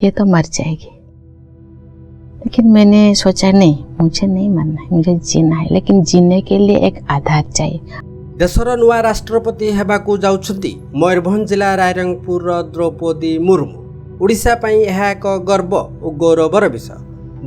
ये तो मर जाएगी। लेकिन मैंने सोचा, नहीं, मुझे नहीं मरना है, मुझे जीना है, लेकिन जीने के लिए एक आधार चाहिए। ଦେଶର ନୂଆ ରାଷ୍ଟ୍ରପତି ହେବାକୁ ଯାଉଛନ୍ତି ମୟୂରଭଞ୍ଜ ଜିଲ୍ଲା ରାଇରଙ୍ଗପୁରର ଦ୍ରୌପଦୀ ମୁର୍ମୁ। ଓଡ଼ିଶା ପାଇଁ ଏହା ଏକ ଗର୍ବ ଓ ଗୌରବର ବିଷୟ।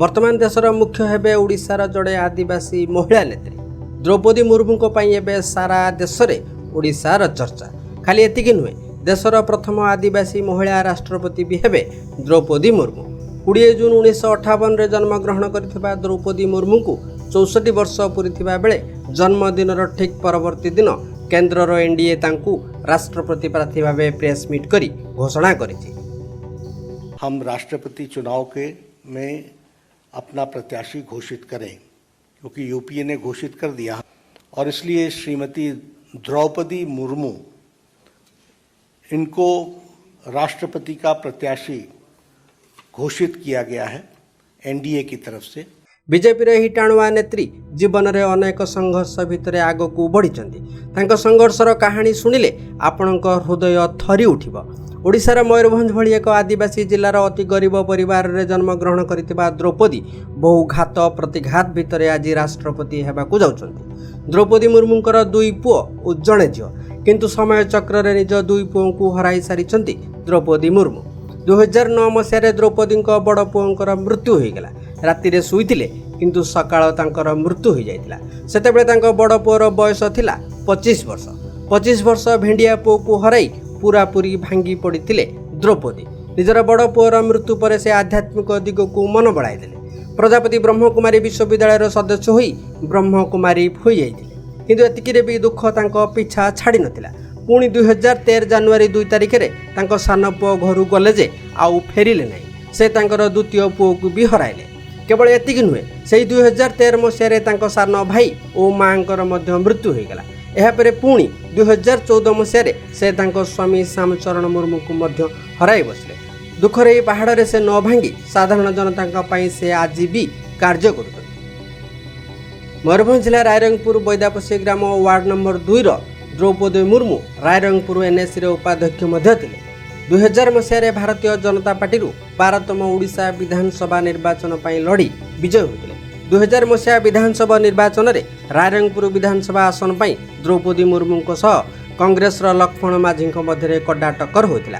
ବର୍ତ୍ତମାନ ଦେଶର ମୁଖ୍ୟ ହେବେ ଓଡ଼ିଶାର ଜଣେ ଆଦିବାସୀ ମହିଳା ନେତ୍ରୀ। ଦ୍ରୌପଦୀ ମୁର୍ମୁଙ୍କ ପାଇଁ ଏବେ ସାରା ଦେଶରେ ଓଡ଼ିଶାର ଚର୍ଚ୍ଚା। ଖାଲି ଏତିକି ନୁହେଁ, ଦେଶର ପ୍ରଥମ ଆଦିବାସୀ ମହିଳା ରାଷ୍ଟ୍ରପତି ବି ହେବେ ଦ୍ରୌପଦୀ ମୁର୍ମୁ। 20 ଜୁନ୍ 1958ରେ ଜନ୍ମଗ୍ରହଣ କରିଥିବା ଦ୍ରୌପଦୀ ମୁର୍ମୁଙ୍କୁ 64 ବର୍ଷ ପୂରିଥିବା ବେଳେ ଜନ୍ମଦିନର ଠିକ୍ ପରବର୍ତ୍ତୀ ଦିନ କେନ୍ଦ୍ରର ଏନ୍ଡିଏ ତାଙ୍କୁ ରାଷ୍ଟ୍ରପତି ପ୍ରାର୍ଥୀ ଭାବେ ପ୍ରେସ୍ ମିଟ୍ କରି ଘୋଷଣା କରିଛି। हम राष्ट्रपति चुनाव के में अपना प्रत्याशी घोषित करें, क्योंकि यूपीए ने घोषित कर दिया और इसलिए श्रीमती द्रौपदी मुर्मू, इनको राष्ट्रपति का प्रत्याशी घोषित किया गया है एनडीए की तरफ से। ବିଜେପିର ଏହି ଟାଣୁଆ ନେତ୍ରୀ ଜୀବନରେ ଅନେକ ସଂଘର୍ଷ ଭିତରେ ଆଗକୁ ବଢ଼ିଛନ୍ତି। ତାଙ୍କ ସଂଘର୍ଷର କାହାଣୀ ଶୁଣିଲେ ଆପଣଙ୍କ ହୃଦୟ ଥରି ଉଠିବ। ଓଡ଼ିଶାର ମୟୂରଭଞ୍ଜ ଭଳି ଏକ ଆଦିବାସୀ ଜିଲ୍ଲାର ଅତି ଗରିବ ପରିବାରରେ ଜନ୍ମଗ୍ରହଣ କରିଥିବା ଦ୍ରୌପଦୀ ବହୁ ଘାତ ପ୍ରତିଘାତ ଭିତରେ ଆଜି ରାଷ୍ଟ୍ରପତି ହେବାକୁ ଯାଉଛନ୍ତି। ଦ୍ରୌପଦୀ ମୁର୍ମୁଙ୍କର ଦୁଇ ପୁଅ ଓ ଜଣେ ଝିଅ। କିନ୍ତୁ ସମୟ ଚକ୍ରରେ ନିଜ ଦୁଇ ପୁଅଙ୍କୁ ହରାଇ ସାରିଛନ୍ତି ଦ୍ରୌପଦୀ ମୁର୍ମୁ। 2009 ମସିହାରେ ଦ୍ରୌପଦୀଙ୍କ ବଡ଼ ପୁଅଙ୍କର ମୃତ୍ୟୁ ହୋଇଗଲା। ରାତିରେ ଶୋଇଥିଲେ, କିନ୍ତୁ ସକାଳ ତାଙ୍କର ମୃତ୍ୟୁ ହୋଇଯାଇଥିଲା। ସେତେବେଳେ ତାଙ୍କ ବଡ଼ ପୁଅର ବୟସ ଥିଲା 25 ବର୍ଷ। 25 ବର୍ଷ ଭେଣ୍ଡିଆ ପୁଅକୁ ହରାଇ ପୁରାପୁରି ଭାଙ୍ଗି ପଡ଼ିଥିଲେ ଦ୍ରୌପଦୀ। ନିଜର ବଡ଼ ପୁଅର ମୃତ୍ୟୁ ପରେ ସେ ଆଧ୍ୟାତ୍ମିକ ଦିଗକୁ ମନ ବଳାଇଦେଲେ। ପ୍ରଜାପତି ବ୍ରହ୍ମକୁମାରୀ ବିଶ୍ୱବିଦ୍ୟାଳୟର ସଦସ୍ୟ ହୋଇ ବ୍ରହ୍ମକୁମାରୀ ହୋଇଯାଇଥିଲେ। କିନ୍ତୁ ଏତିକିରେ ବି ଦୁଃଖ ତାଙ୍କ ପିଛା ଛାଡ଼ି ନଥିଲା। ପୁଣି 2013 ଜାନୁଆରୀ 2 ତାରିଖରେ ତାଙ୍କ ସାନ ପୁଅ ଘରୁ ଗଲେ ଯେ ଆଉ ଫେରିଲେ ନାହିଁ। ସେ ତାଙ୍କର ଦ୍ୱିତୀୟ ପୁଅକୁ ବି ହରାଇଲେ। କେବଳ ଏତିକି ନୁହେଁ, ସେହି 2013 ମସିହାରେ ତାଙ୍କ ସାନ ଭାଇ ଓ ମାଆଙ୍କର ମଧ୍ୟ ମୃତ୍ୟୁ ହୋଇଗଲା। ଏହାପରେ ପୁଣି 2014 ମସିହାରେ ସେ ତାଙ୍କ ସ୍ୱାମୀ ଶ୍ୟାମଚରଣ ମୁର୍ମୁଙ୍କୁ ମଧ୍ୟ ହରାଇ ବସିଲେ। ଦୁଃଖରେ ଏହି ପାହାଡ଼ରେ ସେ ନ ଭାଙ୍ଗି ସାଧାରଣ ଜନତାଙ୍କ ପାଇଁ ସେ ଆଜି ବି କାର୍ଯ୍ୟ କରୁଛନ୍ତି। ମୟୂରଭଞ୍ଜ ଜିଲ୍ଲା ରାଇରଙ୍ଗପୁର ବୈଦାପସି ଗ୍ରାମ ୱାର୍ଡ ନମ୍ବର 2ର ଦ୍ରୌପଦୀ ମୁର୍ମୁ ରାଇରଙ୍ଗପୁର ଏନ୍ଏସିର ଉପାଧ୍ୟକ୍ଷ ମଧ୍ୟ ଥିଲେ। 2000 ମସିହାରେ ଭାରତୀୟ ଜନତା ପାର୍ଟିରୁ 12ତମ ଓଡ଼ିଶା ବିଧାନସଭା ନିର୍ବାଚନ ପାଇଁ ଲଢ଼ି ବିଜୟ ହୋଇଥିଲେ। 2000 ମସିହା ବିଧାନସଭା ନିର୍ବାଚନରେ ରାଇରଙ୍ଗପୁର ବିଧାନସଭା ଆସନ ପାଇଁ ଦ୍ରୌପଦୀ ମୁର୍ମୁଙ୍କ ସହ କଂଗ୍ରେସର ଲକ୍ଷ୍ମଣ ମାଝୀଙ୍କ ମଧ୍ୟରେ କଡ଼ା ଟକ୍କର ହୋଇଥିଲା।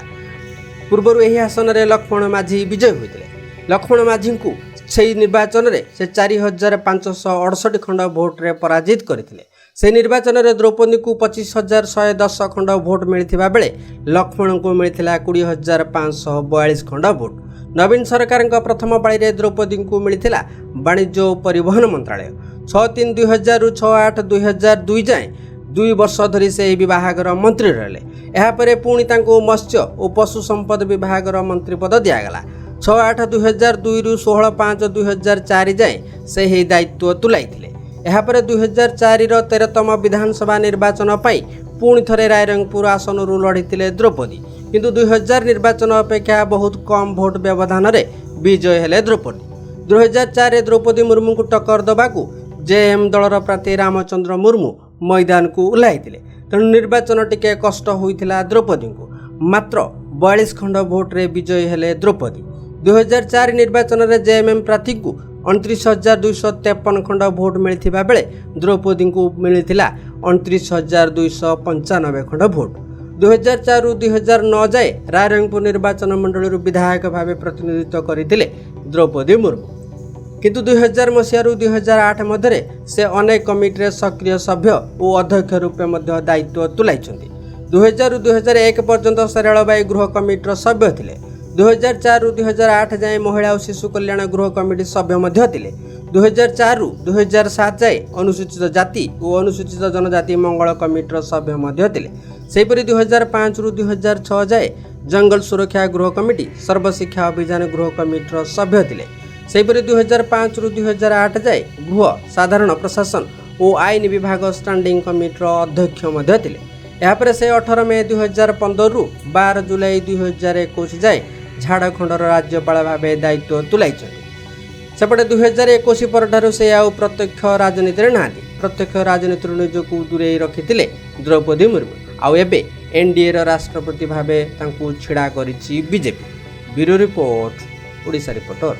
ପୂର୍ବରୁ ଏହି ଆସନରେ ଲକ୍ଷ୍ମଣ ମାଝୀ ବିଜୟ ହୋଇଥିଲେ। ଲକ୍ଷ୍ମଣ ମାଝୀଙ୍କୁ ସେହି ନିର୍ବାଚନରେ ସେ 4568 ଖଣ୍ଡ ଭୋଟରେ ପରାଜିତ କରିଥିଲେ। ସେହି ନିର୍ବାଚନରେ ଦ୍ରୌପଦୀଙ୍କୁ 25,110 ଖଣ୍ଡ ଭୋଟ ମିଳିଥିବା ବେଳେ ଲକ୍ଷ୍ମଣଙ୍କୁ ମିଳିଥିଲା 20,542 ଖଣ୍ଡ ଭୋଟ। ନବୀନ ସରକାରଙ୍କ ପ୍ରଥମ ପାଳିରେ ଦ୍ରୌପଦୀଙ୍କୁ ମିଳିଥିଲା ବାଣିଜ୍ୟ ଓ ପରିବହନ ମନ୍ତ୍ରାଳୟ। 6/3/2000ରୁ 6/8/2002 ଯାଏଁ 2 ବର୍ଷ ଧରି ସେ ଏହି ବିଭାଗର ମନ୍ତ୍ରୀ ରହିଲେ। ଏହାପରେ ପୁଣି ତାଙ୍କୁ ମତ୍ସ୍ୟ ଓ ପଶୁ ସମ୍ପଦ ବିଭାଗର ମନ୍ତ୍ରୀ ପଦ ଦିଆଗଲା। 6/8/2002ରୁ 16/5/2004 ଯାଏଁ ସେ ଏହି ଦାୟିତ୍ୱ ତୁଲାଇଥିଲେ। ଏହାପରେ 2004ର 13ତମ ବିଧାନସଭା ନିର୍ବାଚନ ପାଇଁ ପୁଣି ଥରେ ରାଇରଙ୍ଗପୁର ଆସନରୁ ଲଢ଼ିଥିଲେ ଦ୍ରୌପଦୀ। କିନ୍ତୁ 2000 ନିର୍ବାଚନ ଅପେକ୍ଷା ବହୁତ କମ୍ ଭୋଟ ବ୍ୟବଧାନରେ ବିଜୟ ହେଲେ ଦ୍ରୌପଦୀ। 2004ରେ ଦ୍ରୌପଦୀ ମୁର୍ମୁଙ୍କୁ ଟକ୍କର ଦେବାକୁ ଜେଏମ୍ ଦଳର ପ୍ରାର୍ଥୀ ରାମଚନ୍ଦ୍ର ମୁର୍ମୁ ମଇଦାନକୁ ଓହ୍ଲାଇଥିଲେ। ତେଣୁ ନିର୍ବାଚନ ଟିକେ କଷ୍ଟ ହୋଇଥିଲା ଦ୍ରୌପଦୀଙ୍କୁ। ମାତ୍ର 42 ଖଣ୍ଡ ଭୋଟରେ ବିଜୟୀ ହେଲେ ଦ୍ରୌପଦୀ। 2004 ନିର୍ବାଚନରେ ଜେଏମ୍ଏମ୍ ପ୍ରାର୍ଥୀଙ୍କୁ 29,253 ଖଣ୍ଡ ଭୋଟ ମିଳିଥିବା ବେଳେ ଦ୍ରୌପଦୀଙ୍କୁ ମିଳିଥିଲା 29,295 ଖଣ୍ଡ ଭୋଟ। 2004ରୁ 2009 ଯାଏ ରାଇରଙ୍ଗପୁର ନିର୍ବାଚନ ମଣ୍ଡଳୀରୁ ବିଧାୟକ ଭାବେ ପ୍ରତିନିଧିତ୍ୱ କରିଥିଲେ ଦ୍ରୌପଦୀ ମୁର୍ମୁ। କିନ୍ତୁ 2000 ମସିହାରୁ 2008 ମଧ୍ୟରେ ସେ ଅନେକ କମିଟିରେ ସକ୍ରିୟ ସଭ୍ୟ ଓ ଅଧ୍ୟକ୍ଷ ରୂପେ ମଧ୍ୟ ଦାୟିତ୍ୱ ତୁଲାଇଛନ୍ତି। 2000ରୁ 2001 ପର୍ଯ୍ୟନ୍ତ ସେ ରେଳବାଇ ଗୃହ କମିଟିର ସଭ୍ୟ ଥିଲେ। 2004ରୁ 2008 ଯାଏଁ ମହିଳା ଓ ଶିଶୁ କଲ୍ୟାଣ ଗୃହ କମିଟି ସଭ୍ୟ ମଧ୍ୟ ଥିଲେ। 2004ରୁ 2007 ଯାଏଁ ଅନୁସୂଚିତ ଜାତି ଓ ଅନୁସୂଚିତ ଜନଜାତି ମଙ୍ଗଳ କମିଟିର ସଭ୍ୟ ମଧ୍ୟ ଥିଲେ। ସେହିପରି 2005ରୁ 2006 ଯାଏଁ ଜଙ୍ଗଲ ସୁରକ୍ଷା ଗୃହ କମିଟି, ସର୍ବଶିକ୍ଷା ଅଭିଯାନ ଗୃହ କମିଟିର ସଭ୍ୟ ଥିଲେ। ସେହିପରି 2005ରୁ 2008 ଯାଏଁ ଗୃହ, ସାଧାରଣ ପ୍ରଶାସନ ଓ ଆଇନ ବିଭାଗ ଷ୍ଟାଣ୍ଡିଂ କମିଟିର ଅଧ୍ୟକ୍ଷ ମଧ୍ୟ ଥିଲେ। ଏହାପରେ ସେ 18 ମେ 2015ରୁ 12 ଜୁଲାଇ 2021 ଯାଏଁ ଝାଡ଼ଖଣ୍ଡର ରାଜ୍ୟପାଳ ଭାବେ ଦାୟିତ୍ୱ ତୁଲାଇଛନ୍ତି। ସେପଟେ 2021 ପରଠାରୁ ସେ ଆଉ ପ୍ରତ୍ୟକ୍ଷ ରାଜନୀତିରେ ନାହାନ୍ତି। ପ୍ରତ୍ୟକ୍ଷ ରାଜନୀତିରୁ ନିଜକୁ ଦୂରେଇ ରଖିଥିଲେ ଦ୍ରୌପଦୀ ମୁର୍ମୁ। ଆଉ ଏବେ ଏନ୍ଡିଏର ରାଷ୍ଟ୍ରପତି ଭାବେ ତାଙ୍କୁ ଛିଡ଼ା କରିଛି BJP. Bureau report, Odisha reporter.